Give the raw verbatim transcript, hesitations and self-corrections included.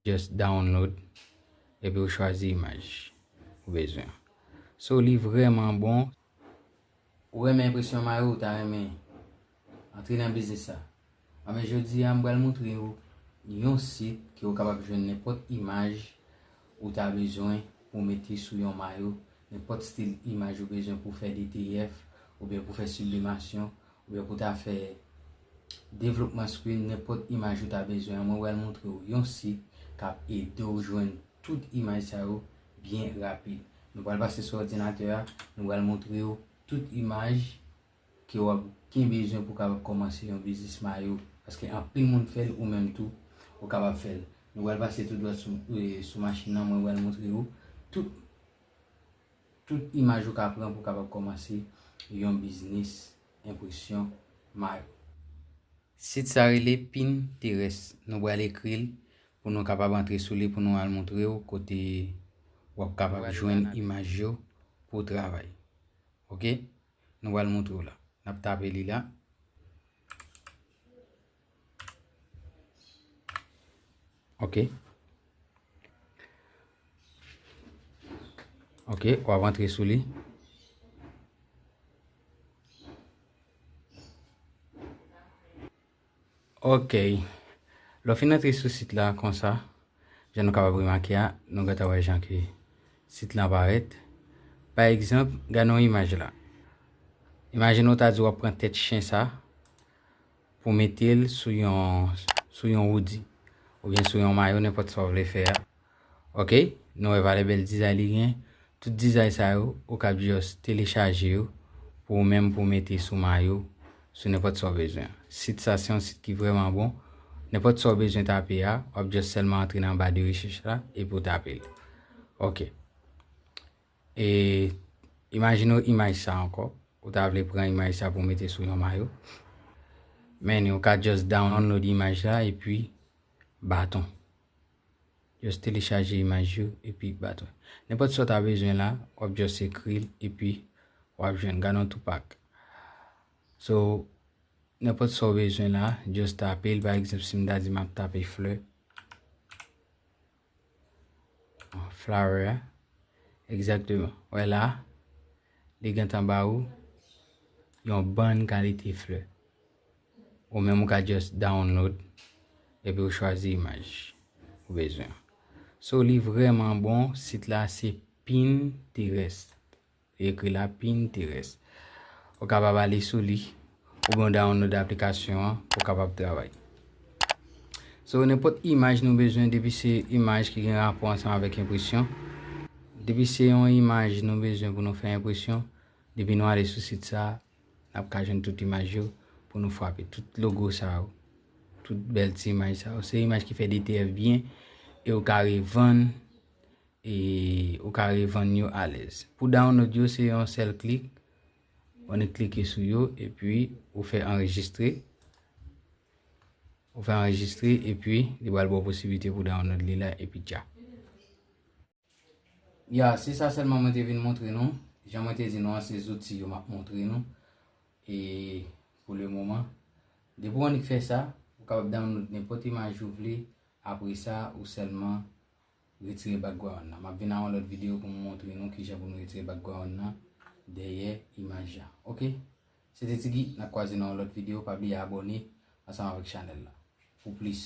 just download, epi ou chwazi imaj ou bezwen. So, li vrèman bon. Ou renmen enpresyon mayo, ou ta renmen antre nan biznis sa? Anben, jodi a, m pral montre w yon sit ke ou kapab jwenn nenpòt imaj ou ta bezwen pou mete sou yon mayo, nenpòt stil imaj ou bezwen pou fè D T F, oubyen pou fè siblimasyon, oubyen pou ta fè devlopman screen, nenpòt imaj ou ta bezwen an, mwen pral montre w yon sit k ap ede w jwenn tout imaj sa yo byen rapid. Nou pral pase sou òdinatè a, nou pral montre w tout imaj ke w ap gen bezwen pou w kapab kòmanse yon biznis mayo. Paske anpil moun fè l, ou menm tou, ou kapab fè l. Nou pral pase tou dwat sou, e, sou machin nan, mwen pral montre w tout, tout imaj ou ka pran pou w kapab kòmanse yon biznis enpresyon mayo. Sit sa rele Pinterest. Nou pral ekri l pou nou kapab antre sou li, pou nou al montre w kote w ap kapab jwenn imaj yo pou w travay. Oke? Nou pral montre w la. N ap tape li la. Oke. Oke, w ap antre sou li. Oke. Lè w fin antre sou sit la konsa, jan nou kapab remake a, nou gentan wè jan ke sit lan parèt. Pa egzanp, gade yon imaj la. Imajine w ta di w ap pran tèt chen sa pou mete l sou yon, sou yon hoodie, oubyen sou yon mayo, nenpòt sa w vle fè a. Oke, nou wè valè bèl dizay li gen. Tout dizay sa yo, ou kab just telechaje yo pou ou menm pou w mete sou mayo, sou nenpòt sa w bezwen. Sit sa se yon sit ki vrèman bon. Nenpòt sa w bezwen tape a, w ap just sèlman antre nan ba de rechèch la epi w tape l. Oke. E imajine w imaj sa ankò. Ou ta vle pran imaj sa pou w mete sou yon mayo. Men ou ka just download imaj la epi baton. Just telechaje imaj yo epi baton. Nenpòt sa w ta bezwen la, w ap just ekri l epi w ap jwenn. Gade yon Tupac. So, nenpòt sa w bezwen la, just tape l. Pa egzanp, si m ta di m ap tape flè. Flower a. Egzakteman. Wè la, li gentan ba ou yon bann kalite flè. Ou menm ou ka just download epi ou chwazi imaj ou bezwen. So, li vrèman bon, sit la se Pinterest. Li ekri la Pinterest. Ou kapab ale sou li, oubyen w download aplikasyon an pou w kapab travay. So, nenpòt imaj nou bezwen, depi se imaj ki gen rapò ansanm avèk enpresyon, depi se yon imaj nou bezwen pou nou fè enpresyon, depi nou ale sou sit sa, n ap ka jwenn tout imaj yo pou nou frape. Tout logo sa yo, tout bèl ti imaj sa yo. Se imaj ki fè D T F byen e ou ka revann, e ou ka revann yo alèz. Pou download yo, se yon sèl klik. Ou annik klike sou yo, epi ou fè anrejistre. Ou fè anrejistre, epi li pral ba w posiblite pou download li la, epi dja. Ya, se sa sèlman mwen te vin montre nou. Jan mwen te di nou an, se zouti yo m ap montre nou. E pou le moman, depi w annik fè sa, ou kapab download nenpòt imaj ou vle. Apre sa, ou sèlman retire background nan. M ap vin ak yon lòt videyo pou m montre nou kijan pou nou retire background nan dèyè imaj la. Oke? Se te Tigi, n ap kwaze nan yon lòt videyo. Pa bliye abòne ansanm avèk chanèl la pou plis.